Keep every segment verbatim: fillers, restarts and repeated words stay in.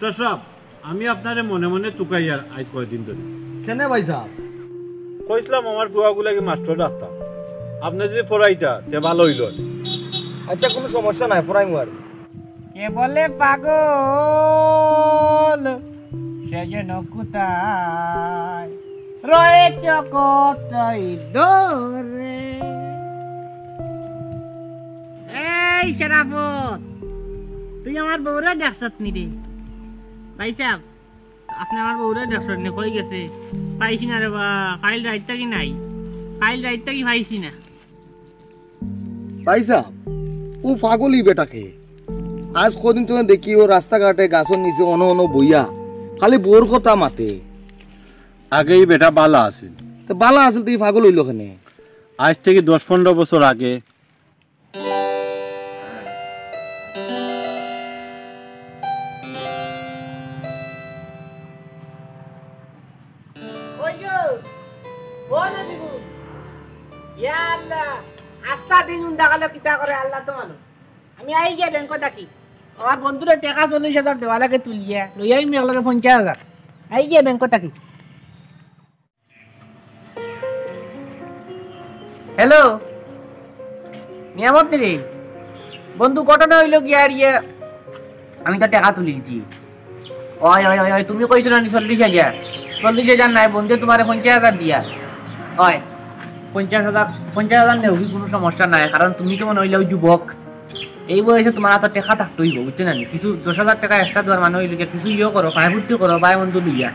Master sub, আমি আপনারে মনে মনে তুকাইয়ার আইজ কয়দিন ধরি। কেনে ভাইসাব? কইছলাম আমার ফুয়াগুর লাগি মাস্টার রাখতাম। আপনে যুদি পড়াইতা, তে ভালা অইলো। আইচ্ছা, কুনু সমস্যা নাই, পড়াইমু আর। কে বলে পাগল, সে যেন কোথায় রয়েছে কতই দূরে। এই শরাফত, তুই আমার বউরে দেখছত নি রে? ভাইসাব, আপনে আমার বউরে দেখছত নি? কই গেছে? পাইছি না রে বা, কাইল রাইত থাকি নাই, কাইল রাইত থাকি পাইছি না। ভাইসাব, অউ পাগল ই বেটা কে? আইজ কয়দিন ধরি দেখি অউ রাস্তাঘাটে গাছর নিচে অনো অনো বইয়া খালি বউর কথা মাতে। আগে ই বেটা ভালা আছিল। তে ভালা আছিল, তে ই পাগল অইলো কেনে? আইজ থাকি দশ পনরো বছর আগে। ওই গো, ও নদীগু। ইয়া আল্লাহ, আস্তা দিন উন্দা গেল কিতা করে আল্লাহ তো মানো। আমি আই গিয়া ব্যাংকো থাকি। আমার বন্ধুরে টেকা চল্লিশ হাজার দেওয়া লাগে তুলিয়া, লইয়া আইমু একলগে পঞ্চাশ হাজার। আই গিয়া ব্যাংকো থাকি। হ্যালো, নিয়ামত নি রে? বন্ধু, ঘটনা অইলো গিয়া আর ইয়ে, আমি তো টেকা তুলিলছি। ওই, ওই, ওই, ওই, তুমি কইছো না নি চল্লিশ হাজার? চল্লিশ হাজার নায়, বন্ধু তুমারে পঞ্চাশ হাজার দিয়া। ওই, পঞ্চাশ হাজার, পঞ্চাশ হাজার নেও কি কুনু সমস্যা নাই, কারণ তুমি তো মনে অইলে অউ যুবক। এই বয়সে তুমার আতো টেকা থাকতে অইবো, বুঝছো না নি? কিছু দশ হাজার টেকা extra দেওয়ার মানে অইলো গিয়া কিছু ইয়ে করো, খাই ফুর্তি করো, ভাই বন্ধু লইয়া।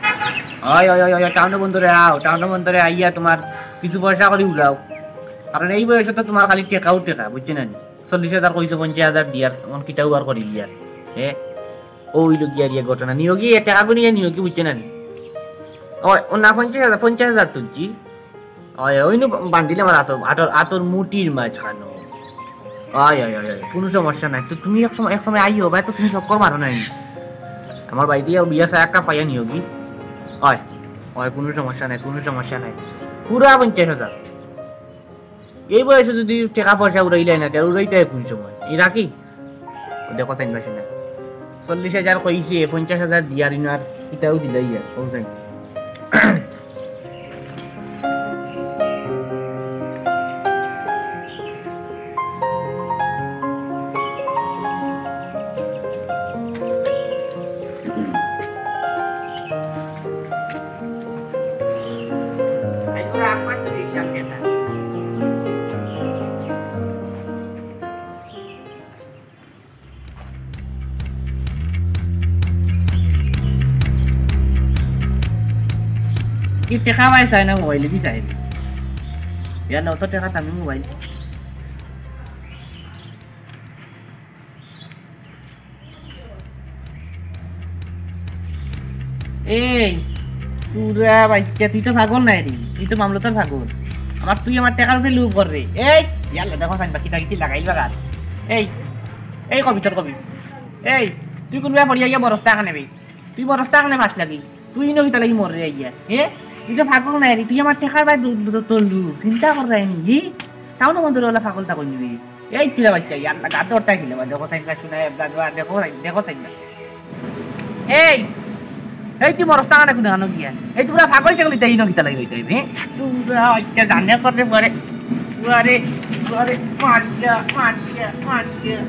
ওই, ওই, ওই, ওই, টাউনো বন্দরে আও, টাউনো বন্দরে আইয়া তুমার কিছু পয়সা করি উড়াও। কারণ এই বয়সে তো তুমার খালি টেকাউ টেকা, বুঝছো না নি? চল্লিশ হাজার কইছো, পঞ্চাশ হাজার দিয়ার, এমন কিতাউ আর করি দিয়ার। এ, অউ অইলো গিয়া আর ইয়ে ঘটনা। নিও কি, এ টেকা গুনিয়া নিও কি, বুঝছো না নি? ওই, ও না, পঞ্চাশ হাজার, পঞ্চাশ হাজার তুলছি। ওই, ওই নু বান্ডিল আমার আতর, আতর, আতর মুঠির মাঝখানো। ওই, ওই, ওই, ওই, কুনু সমস্যা নাই। তো তুমি এক সময়, এক সময় আইও, ভাই, তো তুমি চক্কর মারো নাই। আমার বাড়িত ইয়া বিয়া চা একটা পাইয়া নিও কি? ওই, ওই, কুনু সমস্যা নাই, কুনু সমস্যা নাই। পুরা পঞ্চাশ হাজার। এই বয়সে যুদি টেকা পয়সা উড়াইলাই না, তে আর উড়াইতায় কুন সময়? ই রাখি? ও দেখো, চাইন পাশে না। চল্লিশ হাজার কইছে, পঞ্চাশ হাজার দিয়ার ইনো আর কিতাও দিলাই আর, ও চাইন। ই টেকা ভাই চাই না মোবাইলে দি চাই। ইয়া নতো টেকা আমি মোবাইল। এই, চুরা বাইচ্চা, তুই তো পাগল নায় রে, তুই তো মামলতার পাগল। আমার, তুই আমার টেকার উপরে লুভ কর রে। এই, ইয়াল্লা, দেখো চাইন বা কিতা কিতি লাগাইল বাগান। এই, এই কবিতর কবি। এই, তুই কুনবায় পড়িয়া গিয়া বরস্তা খানে বে? তুই বরস্তা খানে পাস লাগি? তুই ইনো কিতা লাগি মররে আইয়া? হে? তুই তো পাগল নায় রে, তুই আমার টেকার বায় দু-, দু-, তোর লুভ। চিন্তা কর রে নি, হি? টাউনো বন্দরে অলা পাগল তা কই নিবি? এই চুরা বাইচ্চা, ইয়াল্লা, গাদরটা কিলে বা, দেখো চাইন না, শুনা, দেখো, দেখো, দেখো চাইন না। এই, এই তুই মরস্তা কানে কুনে কানো গিয়া? এই তুমরা পাগল ছাগল ইতা ইনো কিতা লাগি অইতে অইবে, হে? চুরা বাইচ্চা জানে করে পরে। পুয়ারে, পুয়ারে, মারিয়া, মারিয়া, মারিয়া।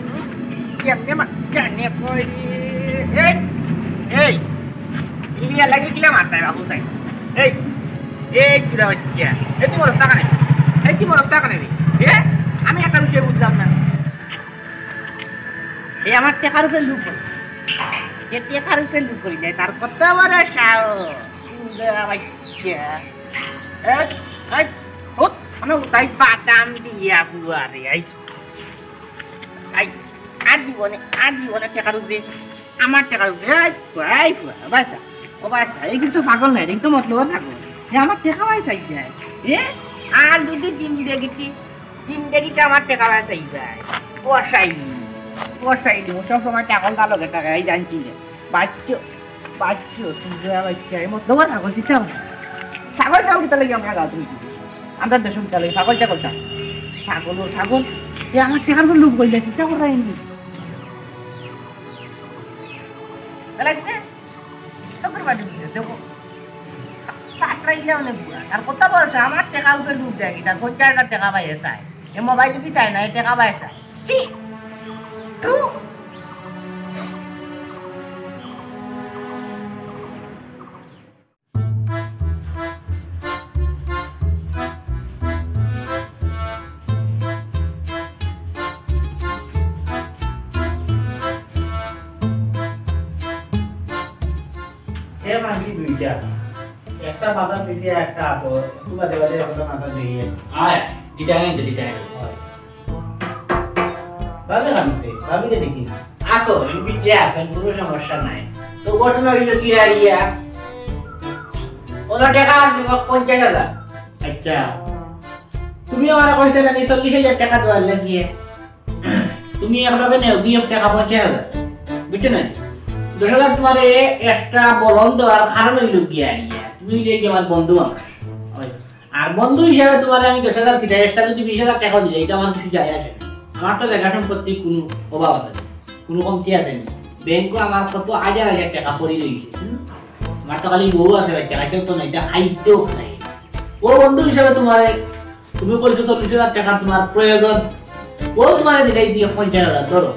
কেমনে মা-, জানে করে। এই, এই, ইলিয়া লাগি কিলা মারতায় বাবু সাইন। এই, এই চুরা বাইচ্চা। এই তুই মরস্তা কানে? এই তুই মরস্তা কানে রে? এ? আমি একটা বিষয় বুঝলাম না। এ আমার টেকার উপরে লুভ করে। যে টেকার উপরে লুভ করি যায়, তার কত বড় সাহস। চুরা বাইচ্চা। এই, এই, হুত, মানে উতাই বাদাম দিয়া পুয়ারে, এই। এই, আর জীবনে, আর জীবনে টেকার উপরে আমার টেকার উপরে, এই, এই, বাসা, ও বাসা, এই কিন্তু পাগল নায়, এই তো মতলব পাগল। এ আমার টেকা ভাই চাই যায়। এ? আর যুদি জিন্দেগিতে, জিন্দেগিতে আমার টেকা ভাই চাই যায়। ও চাই, ও চাই, ও সব সময় টাকল দা লগে থাকে, এই জানছি রে। বাচ্চো, বাচ্চো, সুন্দর বাচ্চা, এই মতলব পাগল দিতে হবে। ছাগল যাও কিতা লাগি আমরা গাঁও তুমি? আমরা দেশো কিতা লাগি? ছাগল ছাগল তা। ছাগল ও ছাগল। এ আমার টেকার উপরে লুভ করিলে, চিন্তা করাই নি। বেলাইছে? পাইলে অনেক বুড়া। তার কথা বলছে, আমার টেকা উপরে লুট দেয় কি? তার পঞ্চাশ হাজার টেকা পাইয়ে চায়। এ মোবাইল যদি চায় না, এ টেকা পাইয়ে চায়। ছি! তু! এ মানছি দুইটা। একটা মাথা দিছি, একটা আপদ। একটু বাদে বাদে একটা মাথা দিয়ে। আয়, দিতে আয়, দিতে আয়। ভাবি কানতে, ভাবিরে দেখি না। আসো, এমনি কে আছেন, কোনো সমস্যা নাই। তো ঘটনা হইল কি আর ইয়া? ওনার টেকা আছে পঞ্চাশ হাজার। আচ্ছা। তুমি আমার কইছে না, নি চল্লিশ হাজার টেকা দেওয়ার লাগিয়ে। তুমি একভাবে নেও, গিয়ে টেকা পঞ্চাশ হাজার। বুঝছো না? দশ হাজার তোমার এক্সট্রা বলন দেওয়ার কারণ হইল গিয়া আর ইয়া। তুমি হইলে কি আমার বন্ধু আমার। আর বন্ধু হিসাবে তোমার আমি দশ হাজার কিতা, এক্সট্রা যদি বিশ হাজার টেকা দিলে, এটা আমার কিছু যায় আসে না। আমার তো জায়গা সম্পত্তি কোনো অভাব আছে না, কোনো কমতি আছে না। ব্যাংকও আমার কত হাজার হাজার টেকা পড়ি রইছে। হুম? আমার তো খালি বউ আছে, বাচ্চা কাচ্চাও তো নাই, এটা খাইতেও খাই। ও বন্ধু হিসাবে তোমার, তুমি কইছো চল্লিশ হাজার টেকা তোমার প্রয়োজন, ও তোমার দিলাইছি পঞ্চাশ হাজার, ধরো।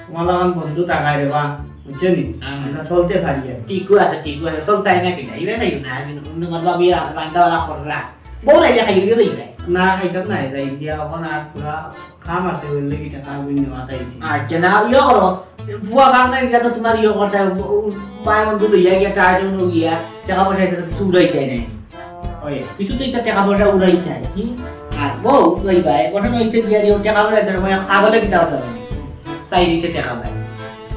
তোমার লাখান বন্ধু থাকায় রে বা, বুঝছো নি? হুম। আমরা চলতে পারি আর কি। ঠিকও আছে, ঠিকও আছে, চলতাই না কিনা? ইবে চাইও না, আমি তোমার ভাবি রান্না বান্না কররা। বউ রাইলে খাইও, ইবে যাইবে। না, খাইতাম না, এটা ইন্ডিয়া এখন আর তোরা কাম আছে, বললে কি টাকা আমি নেওয়া চাইছি। আচ্ছা, না, ইয়ে করো, ফুয়া ফাংশন গিয়া তো তোমার ইয়ে করতে হবে, ও, ও, মায়ের মধ্যে লইয়া গিয়া, টাকা জন্য গিয়া, টাকা পয়সা এটা তো কিছু উড়াই দেয় নাই। ওই, কিছু তো এটা টাকা পয়সা উড়াই দেয়, কি? আর বউ, ওই ভাই, ঘটনা হইছে গিয়া যে ও টাকা উড়াই দেয়, মানে, পাগলে কিতা করতে পারে? চাই দিছে টাকা ভাই।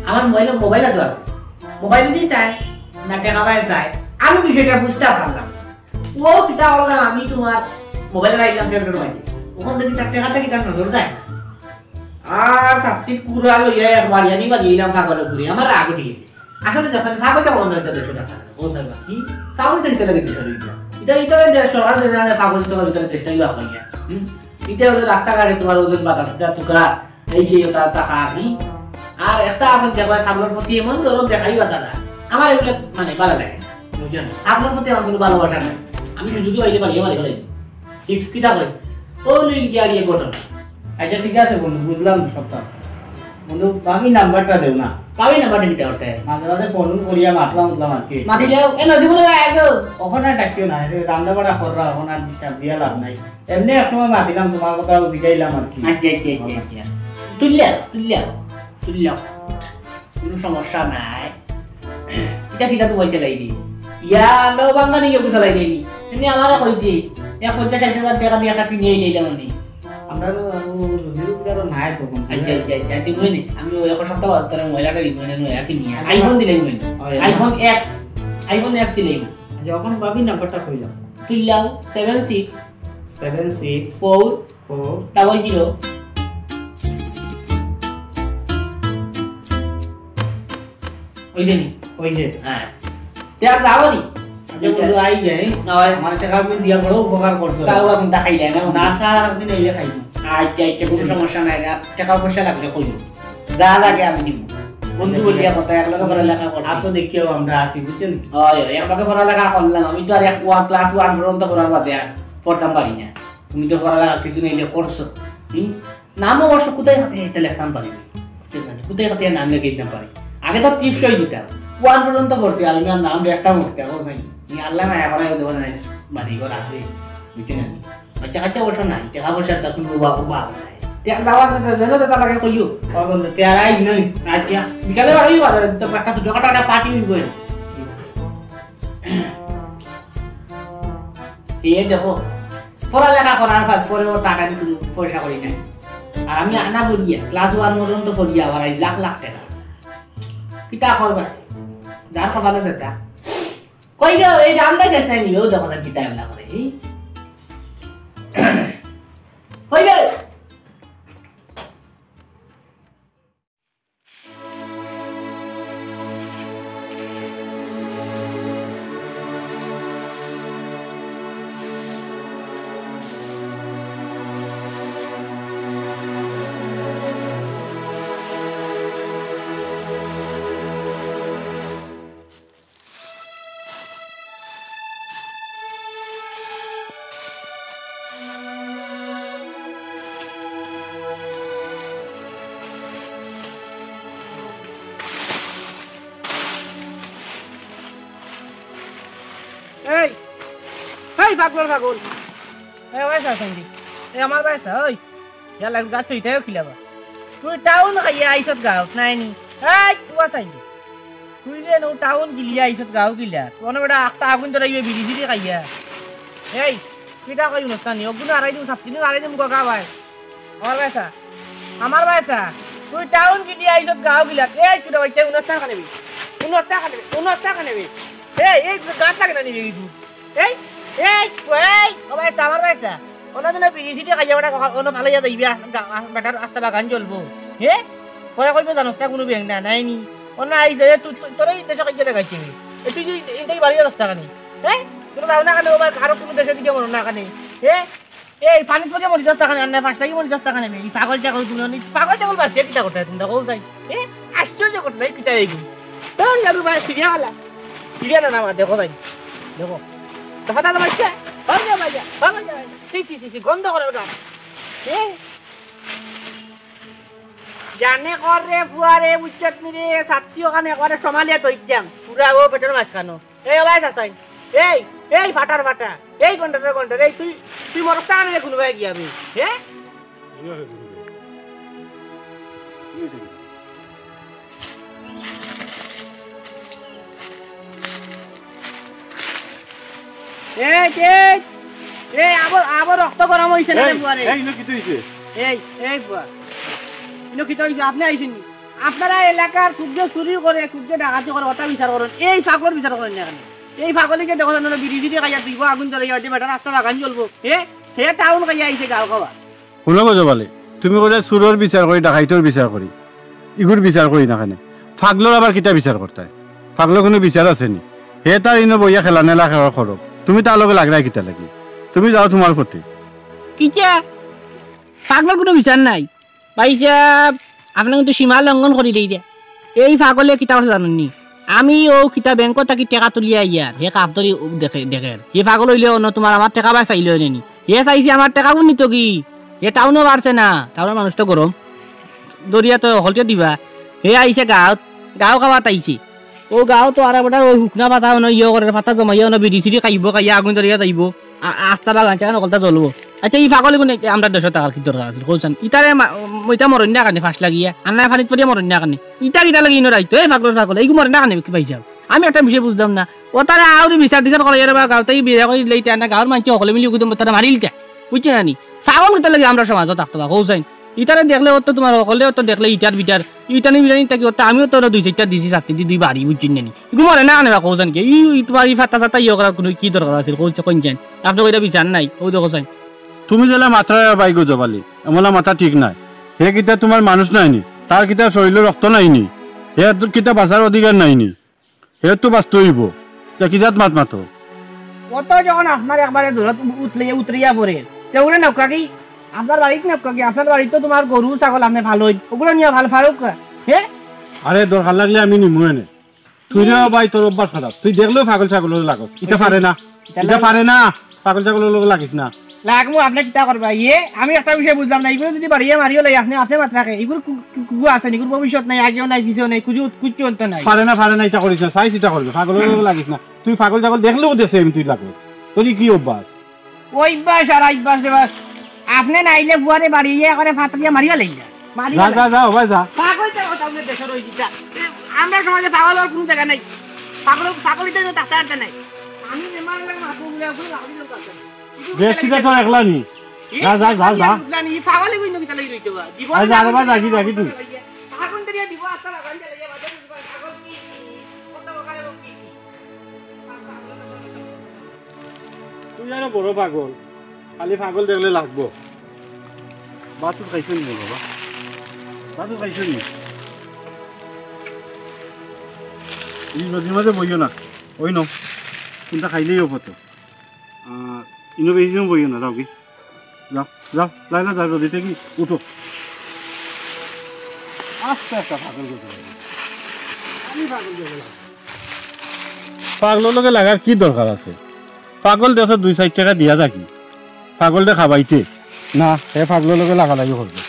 আমার মোবাইলে, মোবাইলে তো আছে। মোবাইল দিয়ে চায়, না টাকা ভাই চায়। আমি বিষয়টা বুঝতে পারলাম। ও কিতা করলাম, আমি তোমার মোবাইল রাখলাম ফেরত মাঝে। ওখান থেকে তার টাকাটা কি তার নজর যায় না? আর ছাত্তির কুড়া লইয়া একবার জানি বা গেলাম পাগল ঘুরে, আমার রাগ উঠে গেছে। আসলে যখন পাগল তখন নয়তো দেড়শো টাকা। ও স্যার, কি? পাগল তো হিসেবে লাগে দেড়শো টাকা। এটা, এটা দেড়শো টাকা দিয়ে জানে পাগল তো করে দেড়শো টাকা বা হইয়া। হুম? এটা হলো রাস্তাঘাটে তোমার ওজন বাতাস, এটা টুকরা, এই সেই ওটা, তা খা, কি? আর একটা আছে দেখো, পাগলর প্রতি এমন ধরো দেখাই বা তারা। আমার এগুলো মানে ভালো লাগে। বুঝলেন? পাগলর প্রতি আমার কোনো ভালোবাসা নাই। আমি সুযোগই পাইলে পারি, আমার এগুলো। টিপস কিতা কই? ও লিল গিয়া গিয়ে ঘটনা। আচ্ছা, ঠিক আছে বন্ধু, বুঝলাম সবটা। বন্ধু, ভাবি নাম্বারটা দেও না। ভাবি নাম্বারটা দিতে পারতে? মাঝে মাঝে ফোন করিয়া মাতলাম উঠলাম আর কি। মাতিলেও, এ নদী বলে আয় গো। ওখানে ডাকিও না, এটা রান্না বাড়া কররা, ওখানে আর ডিস্টার্ব দিয়া লাভ নাই। এমনি এক সময় মাতিলাম, তোমার কথা জিগাইলাম আর কি। আচ্ছা, আচ্ছা, আচ্ছা, আচ্ছা। তুললে, তুললে, তুললে। কোনো সমস্যা নাই। এটা কিতা তোমার চালাই দি? ইয়া, লো বাংলা নিয়ে কেউ চালাই দেয়নি। এমনি আমারে কই দি, এক পঞ্চাশ ষাট হাজার টাকা দিয়ে একটা কিনে নিয়ে এলাম আমি। আমরা তো, ও, রুজি রোজগারও নাই তো, বন্ধু। আচ্ছা, আচ্ছা, আচ্ছা, দিমু নে। আমি ওই এক সপ্তাহ বাদে তোর মহিলাটা দিব নে, নয়া কিনিয়া। আচ্ছা। iPhone দিলে দিমু নে। ওই, iPhone X, iPhone X দিলে দিমু। আচ্ছা, এখন ভাবি নাম্বারটা কইলাম। তুললাও, seven six seven six four four double zero। ওই যে নি? ওই যে। হ্যাঁ। তে আর যাও নি? আচ্ছা, বন্ধু, আই যাই। না, ভাই। আমার টাকা আমি দিয়া বড় উপকার করছো। চাও আপনি তা খাইলে না, বন্ধু? না, স্যার, আপনি নিয়ে খাইনি। আচ্ছা, আচ্ছা, কোনো সমস্যা নাই। আর টাকা পয়সা লাগলে কইও। যা লাগে আমি দিব। বন্ধু বলিয়া কথা, এক লগে পড়ালেখা করছি। আসো দেখিও, আমরা আছি, বুঝছেন? ওই, ওই, এক লগে পড়ালেখা করলাম। আমি তো আর এক ওয়ান, ক্লাস ওয়ান পর্যন্ত পড়ার বাদে আর পড়তাম পারি না। তুমি তো পড়ালেখা কিছু নেই করছো। হুম? নাম অবশ্য কোথায় খাতে এটা লেখতাম পারি না। ঠিক আছে, কোথায় খাতে নাম লিখে দিতাম পারি। আগে তো টিপসই দিতাম। ওয়ান পর্যন্ত পড়ছি, আর আমি আর নাম লেখতাম উঠতে, ও জানি। আমি আল্লাহ না এখন আমি দেবো না, বাড়ি ঘর আছে, বুঝছেন আমি। বাচ্চা কাচ্চা অবশ্য নাই, টাকা পয়সার তো কোনো অভাব, অভাব নাই। তে আর যাওয়ার কথা, যেন তো তার আগে কইও। ও বন্ধু, তে আর আই নাই, আচ্ছা। বিকালে বাড়ি বাজারে তো একটা ছোটখাটো একটা পার্টি হইব। এ দেখো, পড়ালেখা করার পর পরেও টাকা দিয়ে কোনো পয়সা করি নাই। আর আমি আনা পড়িয়া, ক্লাস ওয়ান পর্যন্ত পড়িয়া আবার এই লাখ লাখ টাকা। কিতা করবা? যার কপালে যেটা। কই গো, এই রান্দা শেষ নাই নিবে, ও দেখো, কিতা এমন করে, এই? কই গো? এই, এই পাগলর পাগল। এই, ওই চা, সঙ্গী। এই আমার ভাই চা, ওই। ইয়া লাগ গাছ হইতেও খিলাবা। তুই টাউন খাইয়া আইছত গাঁও, নাই নি? এই, তুয়া চাইলি। তুই যে নু টাউন গিলিয়া আইছত গাঁও গিলা। তোর বেটা আখতা আগুন ধরাইবে বিড়ি সিড়ি খাইয়া। এই, কিতা কই অনুষ্ঠানি? অগুন আড়াই দিন, সাত দিন আড়াই দিন গগা ভাই। আমার ভাই চা। আমার ভাই চা। তুই টাউন গিলিয়া আইছত গাঁও গিলা। এই, তুই ভাই, তুই উনস্তা খানে বি। উনস্তা খানে বি। উনস্তা খানে বি। এই, এই গাছ লাগে না নিবি তুই? এই, এই, এই, ও ভাই চা, আমার ভাই চা। অনো যেন বিড়ি সিড়ি খাইয়া বেটা, অনো ফালাইয়া যাইবে, আস-, গা-, আস-, বেটার আস্তা বাগান জ্বলবো। হে? পরে কইবে জানোস না কোনো ব্যাংক না, নাই নি। অনো আইছে, এ তুই, তুই, তোরে এই দেশে কাইয়া দেখাইছে। এ তুই যে ইনতেই বাড়িয়ে যাস না কেনে? হে? তোরা যাও না কেনে, ও ভাই, কারো কোনো দেশে দিকে মরো না কেনে? হে? এই পানিত পড়িয়া মরি যাস না কেনে? আর না, ফাঁস লাগি মরি যাস না কেনে? এই পাগল ছাগল গুলো নেই, পাগল ছাগল বাঁচিয়া কিতা করতে তুমি দেখো যাই। এ? আশ্চর্য করতে নাই, কিতা এইগুলো? তোর লাগু ভাই, সিরিয়া আলা। সিরিয়া না, না, মা, দেখো যাই। দেখো। দেখা দাদা বাচ্চা। ভাই যা, ভাই যা, ভাই যা। ছি, ছি, ছি, ছি, গন্ধ করার গান। এ? জানে কর রে, ফুয়া রে, বুঝছত নি রে, সাত্তি ওখানে একবারে সমালিয়া তৈরি যাম। পুরা ও পেটের মাঝখানো। এই, ও ভাই, চাচাই। এই, এই, ফাটার ফাটা। এই, ঘন্টাটার ঘন্টা। এই, তুই, তুই মরস তা আনলে কোনো ভাই গিয়া আমি। হ্যাঁ? এই, এই, এই, আবার, আবার রক্ত গরম হইছে না রে এই, বুয়ারে। এই, ইনো কিতা হইছে? এই, এই বুয়া। ইনো কিতা হইছে? আপনি আইছেন নি? আপনারা এলাকার খুব যে চুরি করে, খুব যে ডাকাতি করে, ওটা বিচার করেন। এই পাগলর বিচার করেন না কেনে? এই পাগলে যে দেখো জানো না, বিড়ি সিড়ি খাইয়া দিব, আগুন ধরে যাওয়া, বেটা রাস্তা লাগান চলবো। হে, হে টাউন খাইয়া আইছে গাঁও খাওয়া। হুনো গো জবালি, তুমি কইলে চুরর বিচার করি, ডাকাইতর বিচার করি, ইগুর বিচার করি না কেনে? পাগলর আবার কিতা বিচার করতায়? পাগলর কোনো বিচার আছে নি? হে তার ইনো বইয়া খেলা নেলা খেলা করো, তুমি তার লগে লাগরায় কিতা লাগি? তুমি যাও তোমার পথে। কিতা? পাগলর কোনো বিচার নাই? ভাই সাহেব, আপনি কিন্তু সীমা লঙ্ঘন করি দেই রে। এই পাগলে কিতা করছে জানেন নি? আমি ও কিতা ব্যাংক থাকি টেকা তুলিয়া আইয়ার, হে কাপ ধরি দেখে, দেখের। হে পাগল হইলে অন্য তোমার আমার টেকা ভাই চাইলে হইলে নি। হে চাইছে আমার টেকা গুণ নিত কি? হে টাউনও পারছে না, টাউনের মানুষ তো গরম। দরিয়া তো হলতে দিবা। হে আইছে গাঁওত, গাঁও খাওয়াত আইছে। ও গাঁও তো আর বেটার ওই হুকনা পাতা অনো ইয়ে করে, পাতা জমাইয়া অনো বিড়ি সিড়ি খাইবো, খাইয়া আগুন ধরিয়া যাইবো। আ-, আস্তা বাগান টাগান হকলতা জ্বলবো। আচ্ছা, ই পাগল এগুন আমরার দেশো থাকার কি দরকার আছিল, কওছাইন? ইতারে মা-, ইতা মরইন না কেনে, ফাঁস লাগিয়া? আর না পানিত পড়িয়া মরইন না কেনে? ইতা কিতা লাগি ইনো রাইতো? এই পাগলর পাগল, এইগু মরে না কেনে কি পাইছাও? আমি একটা বিষয় বুঝলাম না। ও তারা আউরি বিচার টিচার করে, এরা বা গাঁওতে বিয়া করে দিলে ইতা না, গাঁওর মানষে হকলে মিলি ওগুদম তারা মারিল ইতা। বুঝছো না নি? পাগল কিতা লাগি আমরার সমাজো থাকতো বা, কওছাইন? ইতারে দেখলে অত তোমার হকলে অত দেখলে ইটার বিটার, ইটানি বিটানি থাকি অত আমিও তো দুই চাইরটা দিছি, চারটি দি দুই বাড়ি, বুঝছইন না নি? ইগু মরে না কেনে বা, কওছাইন কে? ই, ই তোমার ই ফাতা সাতা ইয়ে করার কোনো কি দরকার আছিল, কওছাইন, কইন যাইন? আপনার ইটা বিচার নাই, ও দেখো চাইন। তুমি যেলা মাতরায় ভাই গো জবালি, এমলা মাতা ঠিক নায়। হে কিতা তোমার মানুষ নায় নি? তার কিতা শরীরো রক্ত নাই নি? হে তো কিতা বাঁচার অধিকার নাই নি? হে তো বাঁচতে হইব। তে কি জাত মাত মাতো? অত যখন আপনার একবারে দূরত উতলে, উতরিয়া পড়ে, তে ওরে নৌকা কি? আপনার বাড়িত নৌকা কি? আপনার বাড়িত তো তোমার গরু, ছাগল আপনে ফালইন। ওগুলো নিয়া ফাল ফারুক কা? হে? আরে, দরকার লাগলে আমি নিমু এনে। তুই না ভাই, তোর অভ্যাস খারাপ। তুই দেখলেও পাগল ছাগল লাগস। ইটা পারে না। ইটা পারে না। পাগল ছাগল লাগিস না। লাগমু, আপনে কিতা করবা? ইয়ে, আমি একটা বিষয় বুঝলাম না। ইগুলো যদি বাড়িয়ে মারিও লাই, আপনে, আপনে মাত রাখে। ইগুলো কু-, কু-, কুকু আছে নি? ইগুলো ভবিষ্যৎ নাই, আগেও নাই, পিছেও নাই, কুচু, কুচু অন্ত নাই। পারে না, পারে না, ইটা করিস না। চাইস ইটা করবে। পাগল লাগিস না। তুই পাগল ছাগল দেখলেও দেশে এমনি তুই লাগস। তোর কি অভ্যাস? অভ্যাস আর অভ্যাস রে বাস। আপনে নাইলে ফুয়ারে বাড়িয়ে করে ফাতরিয়া মারিয়া লাইলা। মারিয়া যা, যা, যা, ও ভাই, যা। পাগল তো কথা বলে দেশে রই দিতা। এ, আমরা সমাজে পাগল আর কোনো জায়গা নাই। পাগল, পাগল তো থাকতে পারতে নাই। আমি যে মারলাম, মারবো বলে এখন লাগাই দিলাম তাতে। বেশ, ঠিক আছে, একলা নি। এ, যা, যা, যা, যা। একলা নি, পাগল এগুলো কিতা লাগি রইতে বা? জীবনে আরে, যা রে বা, যা কি, যা কি তুই? পাগল ধরিয়া দিব, আস্তা লাগান জ্বালাইয়া, বাজারে দিব, পাগল কি? কত বকালে বকি? তুই আরো বড় পাগল, খালি পাগল দেখলে লাগবো। ভাত তো খাইছো নি বাবা? ভাত তো খাইছো নি? এই নদীর মাঝে বইও না, ওই নও, কোনটা খাইলেই অপত। আর ইনো বেশি সময় বইও না, যাও কি? যাও, যাও, লাইলা যাও, যদি থেকে উঠো। আস্তে আস্তে পাগল করতে লাগে। আমি পাগল করতে লাগে। পাগলর লগে লাগার কি দরকার আছে? পাগল দেশে দুই চাইর টেকা দিয়া থাকি। পাগলরে খাবাইতে। না, হে পাগলর লগে লাগালাগি করবে।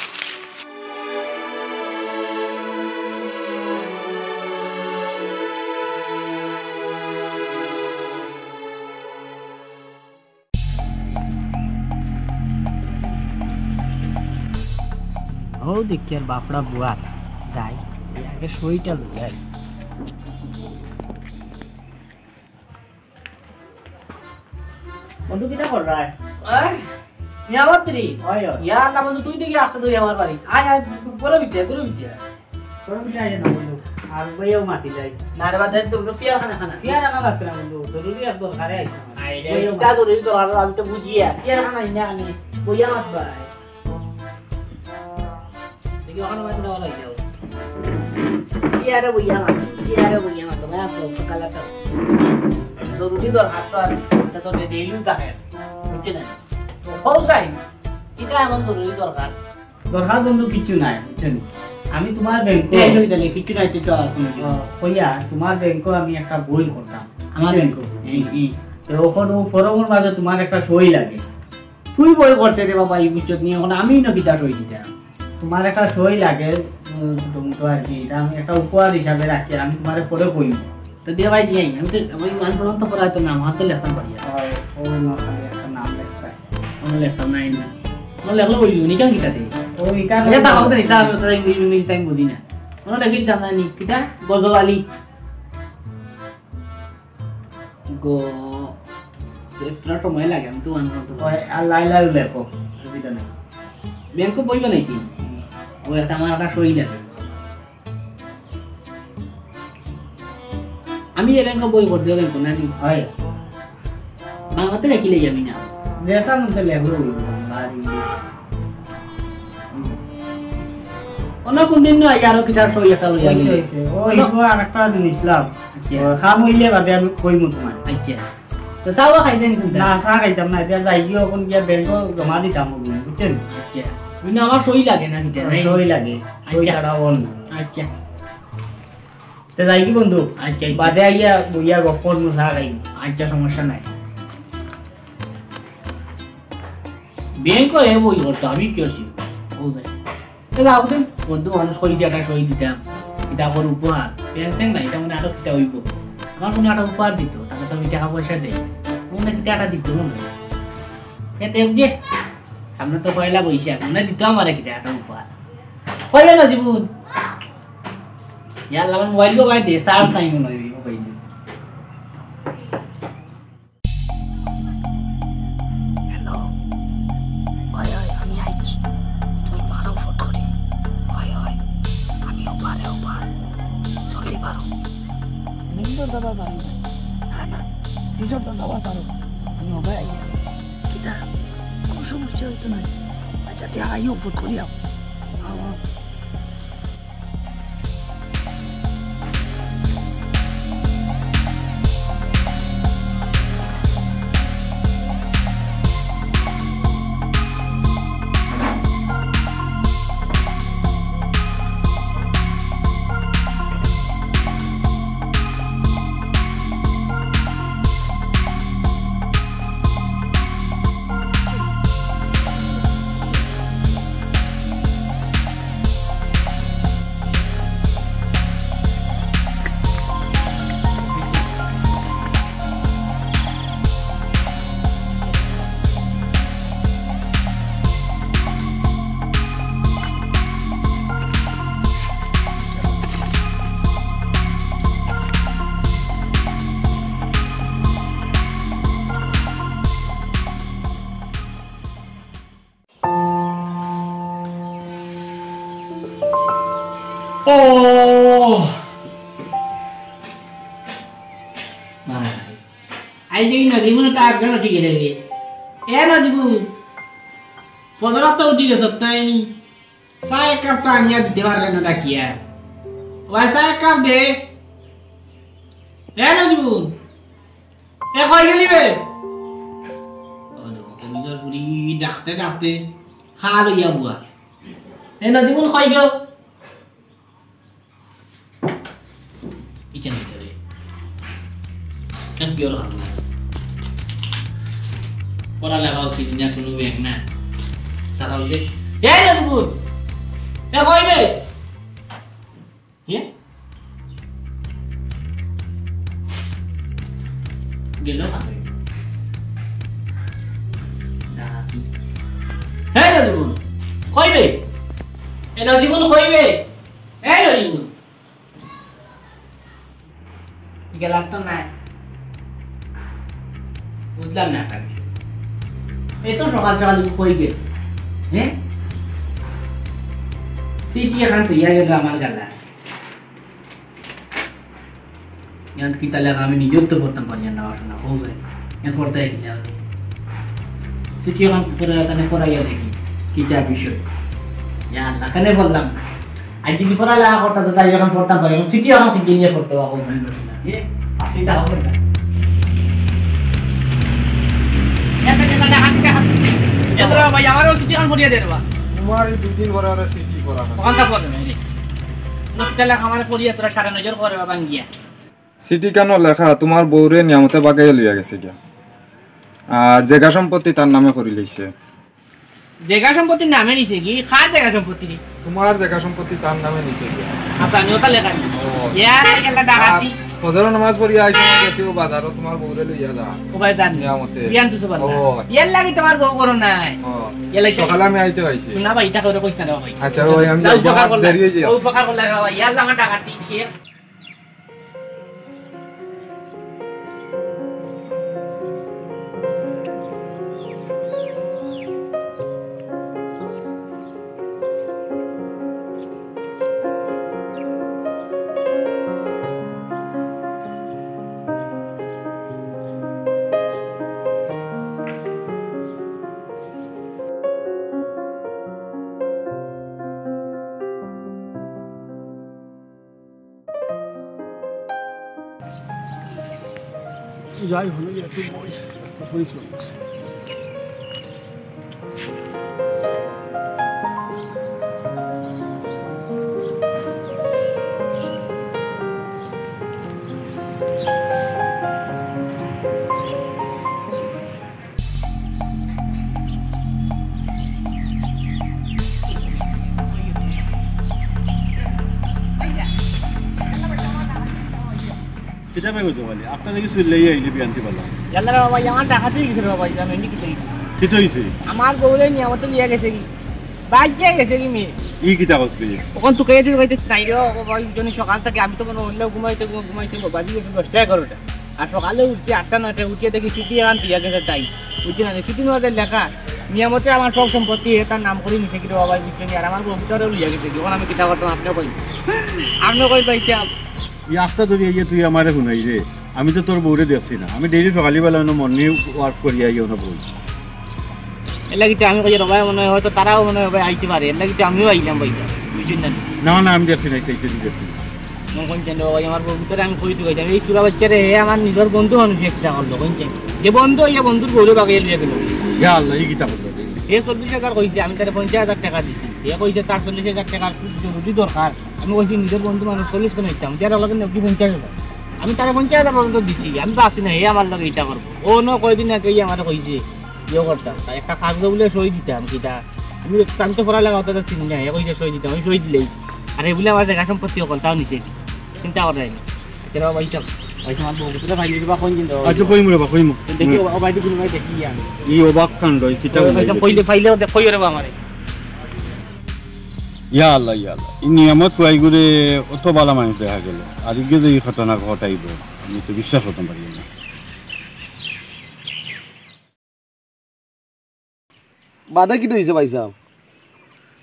ও দেখি আর বাপড়া বুয়ার যাই, এই আগে সইটা লই যাই। বন্ধু, কিতা কররায়? আয়, নিয়ামত রে। অয়, অয়। ইয়া আল্লাহ বন্ধু, তুই দেখি আটটা ধরি আমার বাড়ি। আয়, আয়, গরু বিটে, গরু বিটে। গরু বিটে আয় না বন্ধু, আর বইয়াও মাতি যাই। না রে বাদ দে, তোর সিয়ার খানা খানা। সিয়ার আনা লাগতো না বন্ধু, জরুরি এক দরকারে আইছি। আয় রে, বইয়াও ইটা মাতি। জরুরি দরকার, আমি তো বুঝি আর। সিয়ার খানা ইনা আনি, বইয়া মাত ভাই। দেখি, ওখানে ভাই তোরা ওলাই যাও। সিয়ারে বইয়া মাত, সিয়ারে বইয়া মাত, ভাই, আর তো কালাটা। জরুরি দরকার তো আর, এটা তো ডেইলি থাকে, বুঝছো না? তো কও যাই, কিতা এমন জরুরি দরকার? দরকার বন্ধু কিচ্ছু নাই, বুঝছো নি? আমি তোমার ব্যাংক এই সুবিধা নেই, কিচ্ছু নাই, তুই চল, কোনো কিছু। কইয়া, তোমার ব্যাংকো আমি একটা বই করতাম, আমার বুঝছো নি? ব্যাংকো? এই, এই। তো ওখানে ও ফর্মর মাঝে তোমার একটা সই লাগে। তুই বই করতে রে বাবা, এই বুঝছত নি, এখন আমি না কিতা সই দিতাম? তোমার একটা সই লাগে, উম, ছোট মোটো আর কি, এটা আমি একটা উপহার হিসাবে রাখি, আর আমি তোমারে পরে কইমু। তো দে ভাই, দিয়ে আই। আমি তো, আমি মান পর্যন্ত পড়া তো না, আমার তো লেখতাম পারি আর। ওই, ওই না, খালি একটা নাম লেখতাম। আমার লেখতাম নাই না। আমার লেখলে বলি দিবি, নিকান কিতা দে? ও, নিকান এটা তো আমাদের নিতে হবে, তাহলে ইংলিশ, ইংলিশ টাইম বুঝি না। আমার লেখি জানা নি, কিতা? গজব আলী। গো, একটু সময় লাগে, আমি তো আনবো তো। ওই, আর লাই লাই লেখো, অসুবিধা নাই। ব্যাংকো বইবে নাকি? হুম। ও, একটা আমার একটা সই লাগে। আমি এ ব্যাংকো বই করতে ব্যাংকো নাকি? হয়। বাংলাতে লেখি লই আমি না। যেসা মতে লেখলো, বাংলা, ইংলিশ। অন্য কোন দিন নয়, আরো কিতার সই একটা লইয়া অইছে, গেলে। অইছে। ও, অন্য ইগো আরেকটা নিছিলাম। আচ্ছা। ও, খাম অইলে বাদে আমি কইমু তোমার। আচ্ছা। তো চাও খাইতেন কোনটা? না, চা খাইতাম না। এটা যাই গিয়ে ওখান গিয়া ব্যাংকো জমা দিতাম ওগুলো, বুঝছেন? আচ্ছা। মানে আমার সই লাগে না কিতা, নাই? সই লাগে। সই আচ্ছা। ছাড়া ওর না। আচ্ছা। তে যাই কি বন্ধু? আচ্ছা, আচ্ছা। বাদে আইয়া বইয়া গপ করমু, চা খাই। আচ্ছা, সমস্যা নাই। ব্যাংকো এ বই করতো, আমি কি আছি? ও যাই। এ যাও দিন, বন্ধু মানুষ কইছে একটা সই দিতাম। এটা আমার উপহার। পেনশন নাই, এটা মানে আরো কিতা হইব। আমার কোনো একটা উপহার দিত, তাকে তো আমি টাকা পয়সা দেই। মনে কিতা একটা দিত মনে হয়। এ দেখ যে, সামনে তো পয়লা বৈশাখ, মনে দিত আমার কিতা একটা উপহার। কইবে না জীবন। ইয়ার আমার মোবাইল গো ভাই দে, চার্জ নাই মনে হয় মোবাইল। হ্যালো। ওই, ওই, আমি আইছি। তুমি বারো ফট করি। ওই, ওই, আমি ওপারে, ওপার। জলদি বারো। মেইন রোড যাবার পারি না। না, না, রিসোর্ট তো যাবার পারো। আমি ওপারে আইয়া। কিতা? কোনো সমস্যা হইতো না। আচ্ছা, তে আইও, ফট করি আও। আও, আও। ও! আই দেখি না, জীবনে তো আগ ঘর উঠি গেলে রে। এ না জীবন, ফজরাত তো উঠি গেছত তাই নি? চা এক কাপ তো আনিয়া দিতে পারলে না ডাকিয়া। ভাই, চা এক কাপ দে। এ না জীবন, এ কই গেলি বে? ও দেখো, কবিজর বুড়ি ডাকতে ডাকতে খা লইয়া বুয়া। এ না জীবন, কই গো? ইখান ভিতরে। ইখান পিওর হারমোনিয়াম। পড়ালেখা উচিত না, কোনো ব্যাংক না। তাহলে, এই নজরুল! এ কই বে? হে? গেল কোথায়? না, কি? এই নজরুল! কই বে? এ নজিবুল কইবে? এ নজিবুল। গেলাম তো নাই। বুঝলাম না একটা বিষয়। এই তো সকাল সকাল কই গেল? হ্যাঁ? সিটি এখন তো ইয়া গেল আমার গালা। ইয়ান কিতা লেখা আমি নিজেও তো পড়তাম পারি না, আসলে না, হোক যায়। ইয়ান পড়তে কি না? সিটি এখন পড়ে তানে পড়াইয়া দেখি, কিতা বিষয়। ইয়া আল্লাহ, কেনে পড়লাম না? আর যদি পড়া লেখা করতাম, তো তাই এখন পড়তাম পারি। এখন সিটি এখন কি নিয়ে পড়তে হবে, এখন ভালো লাগে না। এ, আপনি তা হবে না। এত টাকা, হাতে টাকা। এত টাকা ভাই, আমারও সিটি এখন পড়িয়ে দে রে বা। তোমার এই দুই দিন পরে আরো সিটি পড়া হয়। ওখানটা পড়ে না, এই। লোকটা লেখা আমার পড়িয়ে তোরা সারা নজর করে বাবা গিয়া। চিঠি কেন লেখা, তোমার বউরে নিয়ামতে বাগাইয়া লইয়া গেছে গিয়া। আর জাগা সম্পত্তি তার নামে করি লইছে। জাগা সম্পত্তির নামে নিছে কি? কার জাগা সম্পত্তি রে? তোমার জাগা সম্পত্তি তার নামে নিছে গিয়া। আচ্ছা, আমি ওটা লেখা নি। ও। ইয়ার, এই গেলা ডাকাতি। আর ফজর নামাজ পড়িয়া আইসো, গেছি ও বাজারও তোমার বউরে লইয়া যা। ও ভাই, জান। নিয়ামতে। বিয়ান তো সুবহান আল্লাহ। ও। ইয়ার লাগি তোমার বউ করো নাই। ও। ইয়ার লাগি। সকালে আমি আইতে পাইছি। শোনা ভাই, ইটা করে কইছ না রে ভাই। আচ্ছা, ওই আমি যাও, যাই, উপকার আমার করলা। দেরি হয়ে যায়। ও উপকার করলা রে ভাই। ইয়ার লাগা ডাকাতি, শের। যাই হোক, একটু বই, পরিশ্রম আছে। কিতা ভাই কইতো বলে? আপনার দেখি চুল লইয়া আইলে বিয়ান্তি বলা। ইয়াল্লা রে বাবা, আমার ডাকাতি হয়ে গেছে রে বাবা, জানো নি কিতা হইছে? কিতা হইছে? আমার বউরে নিয়ামতে লিয়া গেছে কি? বাদ দিয়া গেছে কি মেয়ে? ই কিতা কস বে? ওখান তুকাইতে তুকাইতে নাই রে, ও বাবা, জন্য সকাল থেকে আমি তো মনে হইলে ঘুমাইতে ঘুম-, ঘুমাইতে ঘুম-, বাজি গেছে দশটা এগারোটা। আর সকালে উঠছি আটটা নয়টায়, উঠিয়া দেখি সিটি এখন দিয়া গেছে তাই। বুঝছি না, সিটি নোয়াদের লেখা। নিয়ামতে আমার সব সম্পত্তি এ তার নাম করে নিছে কি রে বাবা, বুঝছো নি? আর আমার বউটারেও লিয়া গেছে কি? এখন আমি কিতা করতাম আপনি কই? আপনি কই পাইছি আপ-, ই আস্তা ধরি এই যে তুই আমারে হুনাই রে, আমি তো তোর বউরে দেখছি না। আমি ডেইলি সকালবেলা অনো মর্নিং ওয়াক করি আই অনো বই। এর লাগি তো আমি কই রে ভাই, মনে হয় হয়তো তারাও মনে হয় ভাই আইতে পারে, এর লাগি তো আমিও আইলাম ভাই, বুঝছেন না? না, না, আমি দেখছি না, এটা, এটা আমি দেখছি না। মন কোন চেন ভাই, আমার বউটারে আমি কই তুই, আমি এই চুরা বাচ্চারে, হে আমার নিজের বন্ধু মানুষ একটা করলো, কোন চেন? যে বন্ধু, এই বন্ধুর বউরে বাগাইয়া লিয়া গেল। ইয়া আল্লাহ, ই কিতা করলো রে? হে চল্লিশ হাজার কইছে, আমি তারে পঞ্চাশ হাজার টাকা দিছি। হে কইছে তার চল্লিশ হাজার টাকা খুব জরুরি দরকার। আমি কইছি, "নিজের বন্ধু মানুষ, চল্লিশ কেন দিতাম? যার লগে নেকি পঞ্চাশ হাজার।" আমি তারে পঞ্চাশ হাজার পর্যন্ত দিছি। আমি ভাবছি না, হে আমার লগে ইটা করবো। ও ন কয়দিন আগে ই আমারে কইছে, ইয়ে করতাম, তাই একটা কাগজ বলে সই দিতাম, কিতা? আমি তো, আমি তো পড়া লেখা অতটা চিনি না, হে কইছে সই দিতাম, আমি সই দিলেই। আর হে বলে আমার জাগা সম্পত্তি অকল, তাও নিছে কি? চিন্তা করে নি। আচ্ছা, বাবা, ইটা, ভাই, তোমার বউ, কোথায় ভাই, নিবা কোন দিন দাও? আচ্ছা, কইমু রে বা, কইমু। দেখি, ও, ও, ভাই, কোনো ভাই দেখি আমি। ই অবাক কাণ্ড, ই কিতা ও, ভাই, বলে? কইলে, ফাইলে, দেখ, কইও রে বা আমারে। ইয়া আল্লাহ, ইয়া আল্লাহ। ই নিয়ামত ফুয়াইগুরে অত বালা মানুষ দেখা গেল। আর ইগে যে ই ঘটনা ঘটাইব, আমি তো বিশ্বাস করতাম পারি না। বাদে কিতা অইছে ভাইসাব?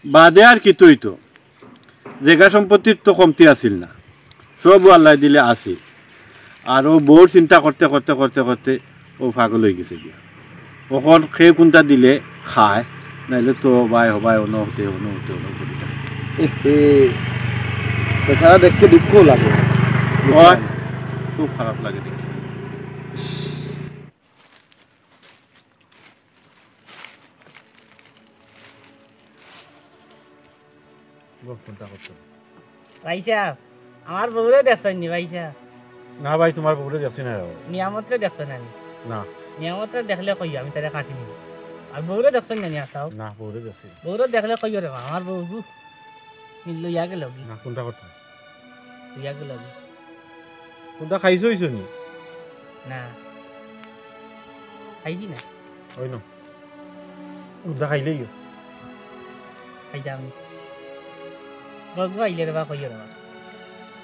বাদে আর কিতা অইতো? জাগা সম্পত্তির তো কমতি আছিল না, সবউ আল্লায় দিলে আছিল। আর অউ বউর চিন্তা করতে করতে করতে করতে অউ পাগল অইগেছে গিয়া। অখন কে কুনটা দিলে খায়, নাইলে তো ভাই হবায় অনো হতে, অনো হতে, অনো করি থাকে। এ, এ, বেচারা দেখতে দুঃখ লাগে। অয়, খুব খারাপ লাগে দেখতে। বল, কোনটা করতে? ভাইসাব, আমার বউরে দেখছইন নি ভাইসাব? না ভাই, তোমার বউরে দেখছি না। নিয়ামতরে দেখছইন নি? না। নিয়ামতরে দেখলে কইও, আমি তারে কাটি নিমু। আর বউরে দেখছইন না নি, আসাও? না, বউরে দেখছি না। বউরে দেখলে কইও রে বা, আমার বউ গু। ই লইয়া গেল কি? না, কোনটা করতে? লইয়া গেল কি? কোনটা খাইছো অইছো নি? না। খাইছি না। অই না। কোনটা খাইলেই অয়। খাইতাম। বউগু আইলে রে বা কইও রে বা।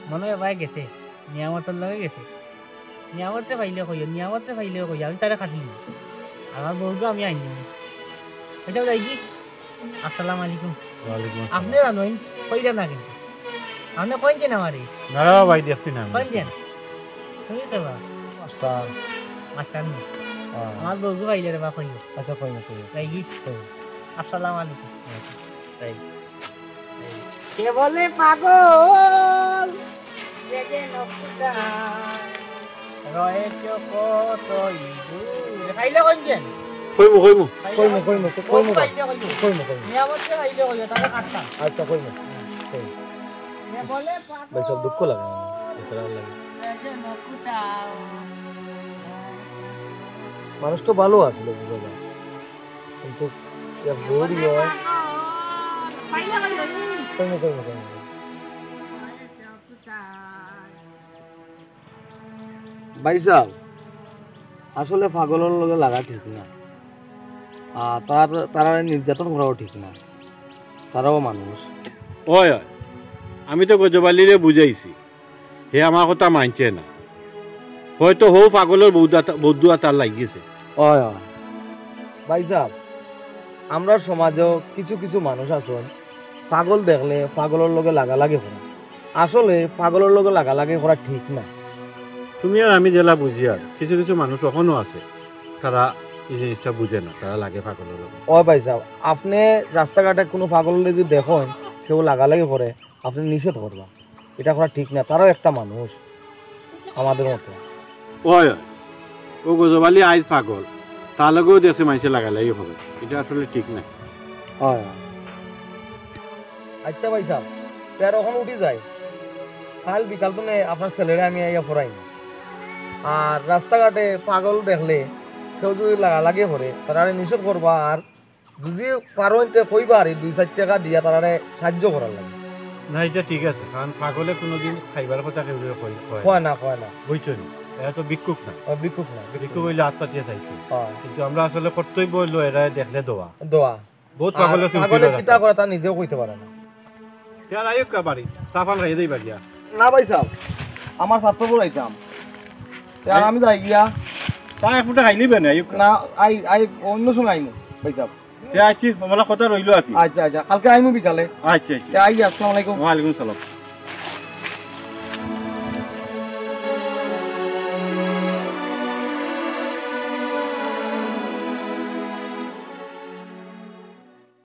মনো অয় বায় গেছে, নিয়ামতর লগে গেছে। নিয়ামতরে পাইলে কইও, নিয়ামতরে পাইলে কইও, আমি তারে কাটিলিমু। আমার বউগু আমি আনিলিমু। অইটা যাইগি। আসসালামু আলাইকুম। ওয়ালাইকুম আসসালাম। আপনে জানইন, কইরা না কিন্তু। আপনে কইন যেন আমারে। না রে বা ভাই, দেখছি না আমি। কইন যেন। তুমি কে বা? মাস্টার। মাস্টার নি? হ্যাঁ। আমার বউগু পাইলে রে বা কইও। আচ্ছা, কইমু, কইমু। যাইগি? কইমু। আসসালামু আলাইকুম। আচ্ছা। যাই। কে বলে পাগল, কে যেন কোথায়, রয়েছে কতই দূরে। পাইলে কইন যেন। কইমু, কইমু। কইমু, কইমু, কইমু, কইমু। পাইলে কইও। কইমু, কইমু। নিয়ামতরে পাইলে কইও, তারে কাটতাম। আচ্ছা, কইমু। কইমু। কে বলে পাগল, ভাই, সব দুঃখ লাগে না, এছাড়া ভালো লাগে। রয়েছে কোথায়। মানুষ তো ভালো আছিল বুঝা যায়, কিন্তু এক বউরি হয়। পাইলে কইও। কইমু, কইমু, কইমু। ভাইসাব, আসলে পাগলর লগে লাগা ঠিক না। আর তার, তারারে নির্যাতন করাও ঠিক না। তারাও মানুষ। অয়, অয়। আমি তো গজব আলীরে বুঝাইছি। হে আমার কথা মানছে না। হয়তো হউ পাগলর বউদা-, বউদুয়া তার লাগিছে। অয়, অয়। ভাইসাব, আমরার সমাজো কিছু কিছু মানুষ আছইন, পাগল দেখলে পাগলর লগে লাগালাগি করে। আসলে পাগলর লগে লাগালাগি করা ঠিক না। তুমি আর আমি যেলা বুঝিয়ার, কিছু কিছু মানুষ অখনো আছে, তারা ই জিনিসটা বুঝে না, তারা লাগে পাগলর লগে। অয় ভাইসাব, আপনে রাস্তাঘাটে কুনু পাগলরে যুদি দেখইন, কেউ লাগালাগি করে, আপনে নিষেধ করবা, ইটা করা ঠিক না। তারাও একটা মানুষ, আমাদের মতো। অয়, অয়। অউ গজব আলী আইজ পাগল, তার লগেও দেখছি মাইনষে লাগালাগি করে, ইটা আসলে ঠিক না। অয়, অয়। আচ্ছা ভাইসাব, তে আর অখন উঠি যাই, কাইল বিকাল তনে আপনার ছেলেরে আমি আইয়া পড়াইমু। আর রাস্তাঘাটে পাগল দেখলে কেউ যুদি লাগালাগি করে, তারারে নিষেধ করবা, আর যুদি পারইন তে কইবা আর ই দুই চাইর টেকা দিয়া তারারে সাইয্য করার লাগি। না, ইটা ঠিক আছে, কারণ পাগলে কুনুদিন খাইবার কথা কেউরে কয়, কয় কয় না। না, কয় না। বুঝছো নি? এরা তো ভিক্ষুক না। ও, ভিক্ষুক না, ভিক্ষুক ভিক্ষুক না। অইলে আত পাতিয়া থাকতো। অয়। কিন্তু আমরা আসলে কর্তব্য অইলো এরারে দেখলে দোয়া। দোয়া। বউত আর পাগল আছে, পাগলে উঠিবার কিতা আছে। করে তা নিজেও কইতে পারে না। তে আর আইউক্কা বাড়ি, চা পান খাইয়া যাইবা গিয়া। না ভাইসাব, আমার ছাত্র পড়াইতাম। তে আর আই- আমি যাই গিয়া। চা এক ফুটা খাইলিবে না, আইউক্কা। না, আই, আই অন্য সময় আইমু, ভাইসাব। তে আইছি, আমার কথা রইলো আর কি। আচ্ছা, আচ্ছা, কালকে আইমু বিকালে। আচ্ছা, আচ্ছা। তে আই গিয়া, আসসালামু আলাইকুম। ওয়ালাইকুম সালাম।